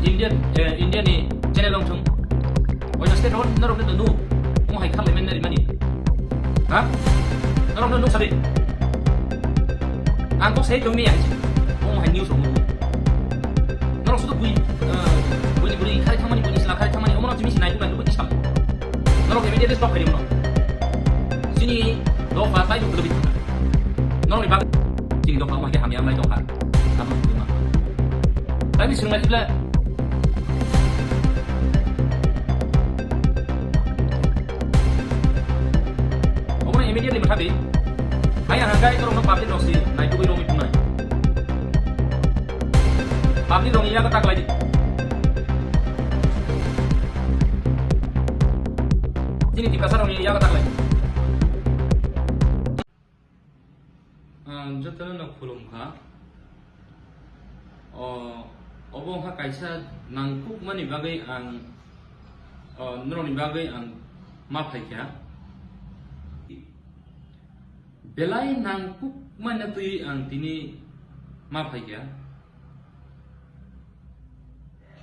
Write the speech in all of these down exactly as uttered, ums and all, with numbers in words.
India, eh, India ni channel wng thung. Oino state rok norok no nu. Mo hai kharlai men nari mani. Ha? Norok no nuk sadi. Ang kok sai tong mi ang. Mo hai news rok nu. Norok sudu bui, eh, bui ni bui khai thangmani, bui ni sila khai thangmani. Omo no chimi sinai tu nai tu bui sam. Norok immediately stop khai di mo. Sini do pa sai tu lebih. Norok ni bak. Sini do pa mo hai hamya mai do pa. Tamo tu ma. Tadi sini lagi bela. Omo immediately mata di. Hai ang kai norok no public rok si nai tu bui rok mi punai. Public rok ni yaga tak lagi. Chini Tiprasa rok ni yaga tak lagi. Ang jotono no khulum kha. O, obo wngkha kaisa nangkukmani bagwi ang, o, norokni bagwi ang ma phaikha. Belai nangkukmani twi ang tini ma phaikha.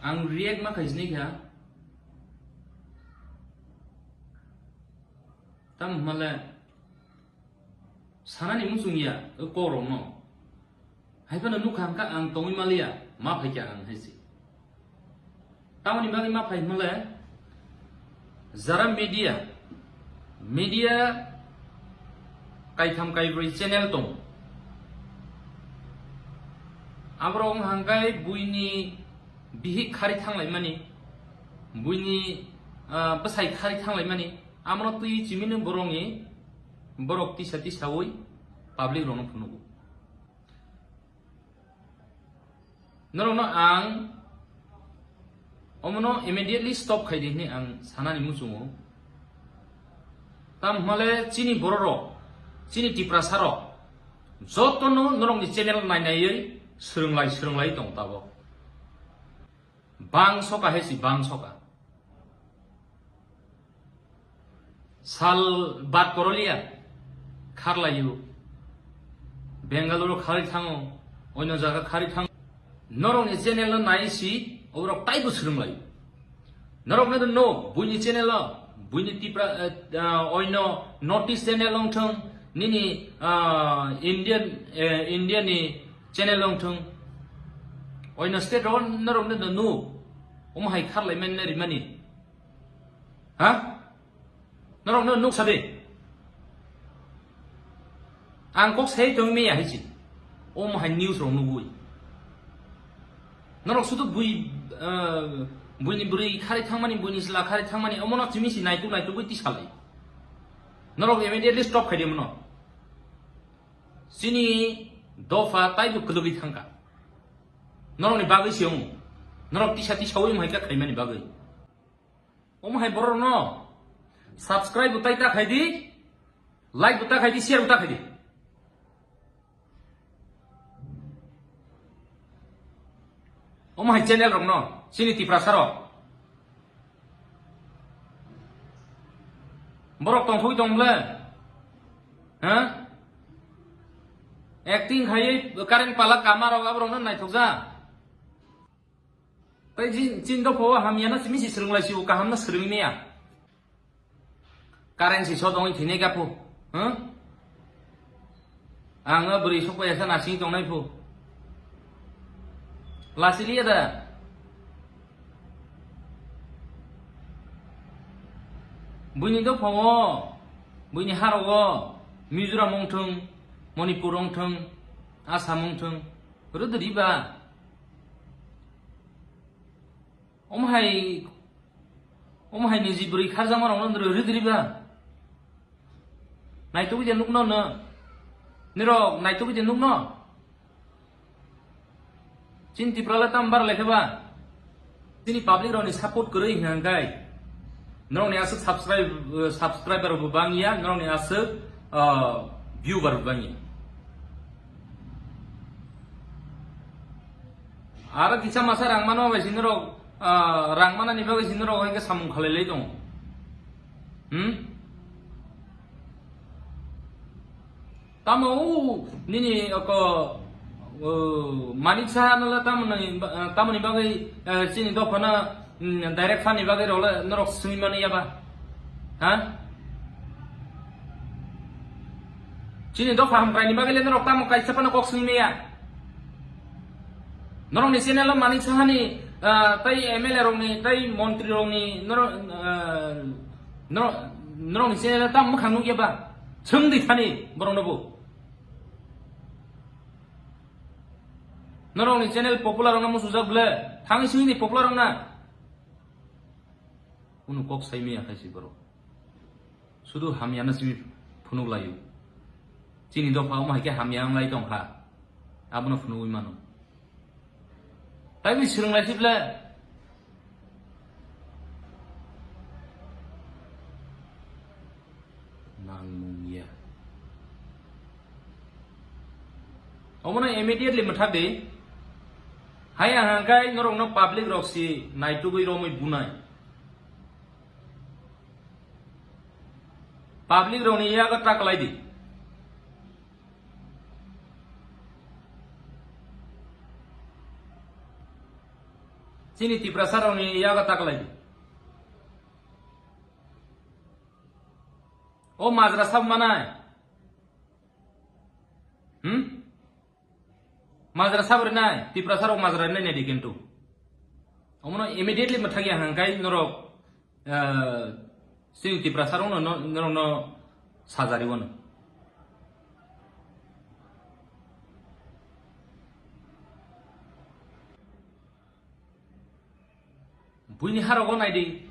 Ang react ma khaisini kha. Tamo hwnle sanani muchung ya, o kokrokno. Hai phano nukha hwnkha ang tongwi maliya, ma phaikha ang hai se. Tamoni bagwi ma phai hwnle, jara media, media kaitham kaibrwi channel tong. Aborok wng hangkai buini bihik khari thanglaimani, buini, ah, bwsai khari thanglaimani, amono twi chimino borokni, borok tisa tisawi public rokno phunugo. Norokno ang omono immediately stop khai di hwnwi ang sanani muchungo. Tam hwnle chini bororok, chini Tiprasarok jotono norokni channel nai naiwi swrwnglai swrwnglai tong tabok. Bang soka hai si bang soka. Sal bat korolia kharlaio. Bengaluru khari thango, oino jaga khari thango. Norokni channel no nai si oborok taibo swrwnglaio. Norokno no buini channel o, buini Tipra, eh, ah, oino North East channel wngthung, nini, ah, Indian, eh, India ni channel wngthung. Oino state o norokno no nu. Omo hai kharlai men rimani. Ha? Norok no nuksa de. Ang kok sai tong meya hai si. Omo hai news rok nugui. Norok sudu bui, eh, buini bwrwi khari thangmani, buini sla khari thangmani, omo no chimi si naituk naituk bui tisalai. Norok immediately stop khai di mono. Chini dopha taibo kwlwgwi thangkha. Norokni bagwi se omo. Norok tisa tisa ui omo hai kha khaimani bagwi. Omo hai borok no subscribe bo tai ta khai di, like bo ta khai di, share bo ta khai di. Omo hai channel rok no, chini Tiprasa rok. Borok tongthogwi tong ble? Ha? Acting khai current pala kama rok aborok no naithok ja. Tai jin, chin dopho hamya na simi si swrwng lai si o kaham na swrwng niya. Current si so tongwi thini gapu. Huh? Ang o bwrwi sokpai asa nasing tongnai phu. Lasiliya da. Buini dopho o, buini haro o, Mizoram ongthung, Manipur ongthung, Assam ongthung, rwdwdi ba. Omo hai, omo hai niji bwrwi kharjakma rokno nrw rwdwdi ba. Naitugwi de nukno no. Nirok naitugwi de nukno. Chini Tripura le tam bar lekhe ba. Chini public rokni support kwrwi hwnkha hwnkhe norokni aswk subscribe, subscriber bo bangya, norokni aswk, ah, viewer bo bangya. Aro kisa masa rang mano bai si norok, ah, rang manani bagwi si norok hai khe samung khalai lai tongo. Hmm? Tamo o nini oko O, Manik Saha no le tamoni ba-, tamoni bagwi, eh, chini dophano, mm, direct phani bagwi rok le norok swngwi mani ya ba? Ha? Chini dopha hamkraini bagwi le norok tamo kaisa phano kok swngwi ya? Norokni channel o Manik Sahani, ah, tei M L A rokni, tei montri rokni norok, ah, norok, norokni channel o tamo mwkhang nukya ba? Swngdi thani borokno bo. Norokni channel popular rokno muchungjak ble, thangwi swngdi popular rokna. Kunu kok sai maya khai si borok. Sudu hamyano simi phunuk laio. Chini dopha omo hai khe hamya wng lai tong kha. Abono phunugwi mano. Taibo swrwng lai si ble. Nangmung ya. Omono immediately mwthak di. Hai ang hangkai norokno public rok si naitugwi romwi bunai. Public rokni yago ta kwlai di. Chini Tiprasa rokni yago ta kwlai di. O majra sab manai. Hmm? Majra sab rinai, Tiprasa rok majra rinai nai di kintu. Omono immediately mwthak ya hangkai norok, eh, chini Tiprasa rokno no-, norokno sajari wano. Buini harogo naidi.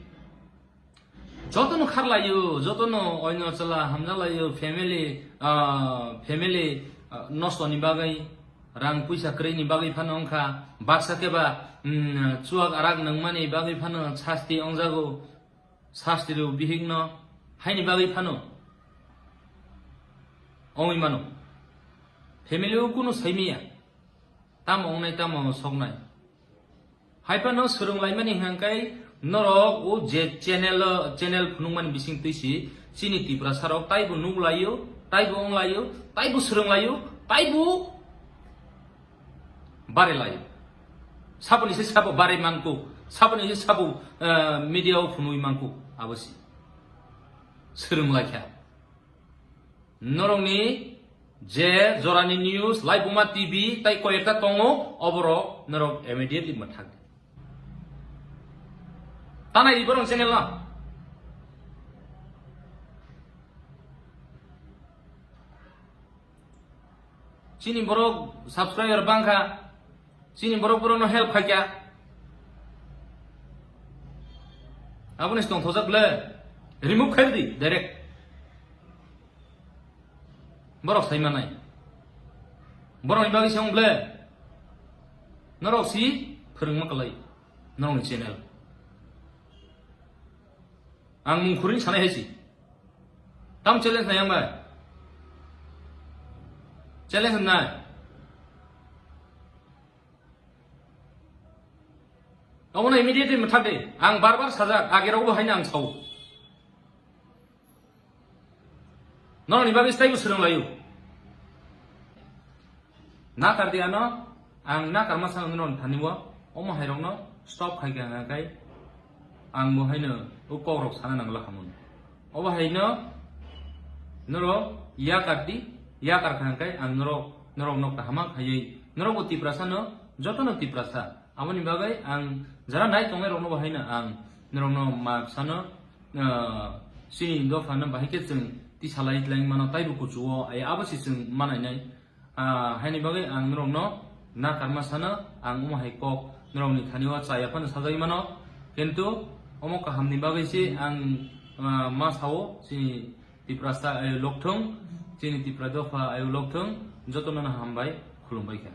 Jotono kharlaio, jotono oino chwla hamjalaio, family, ah, family, ah, nostoni bagwi, rang puisa kwrwini bagwi phano wngkha, baksa keba, mm, chuak arak nungmani bagwi phano sasti wngjago, sasti rw bihikno, haini bagwi phano wngwi mano. Family o kunu saimaya, tamo wngnai, tamo soknai. Hai phano swrwng laimani hwnkhe norok o je channel o, channel phunukmani bising twi si chini Tiprasa rok taibo nuk laio, taibo wng laio, taibo swrwng laio, taibo bare laio. Saboni se sabo bare mangko, saboni se sabo, eh, media o phunui mangko, abo si swrwng laikha. Norokni je jorani news, Laibuma T V, tai koyekta tongo, oborok norok immediately mwthak di. Tanai di borok channel no. Chini borok subscriber bangkha, chini borok borokno help khaikha. Aboni tongthokjak le remove khaidi direct. Borok sai manai. Borokni bagwi se wng ble. Norok si phwrwngma kwlai. Norokni channel. Ang mung khurui sanai hai si. Tam challenge nai ang bai. Challenge nai. Omono immediately mwthak de. Ang bar bar sajak. Age rok bo haino ang sao. Norokni bagwi taibo swrwng laio. Nakar di ano, ang nakar masa norokni thani o, omo hai rokno stop khai kha hwnka khai, ang bo haino o kok rok sana nangla khamung. Obo haino norok yakar di, yakar kha hwnka khai ang norok, norokno kaham khaiwi, norok bo Tiprasa no, jotono Tiprasa. Aboni bagwi ang jara nai tongnai rokno bo haino ang norokno ma sano, ah, chini dophano bahai khe chwng tisalai tlang mano, taibo kuchugo, ai abo se chwng manainai. Ah, haini bagwi ang norokno nakarma sano, ang omo hai kok norokni thani o chaya phano sajagwi mano, kintu omo kahamni bagwi se ang, ah, ma sao chini Tiprasa ayo lokthung, chini Tipra dopha ayo lokthung, jotono no hambai, khulumbai kha.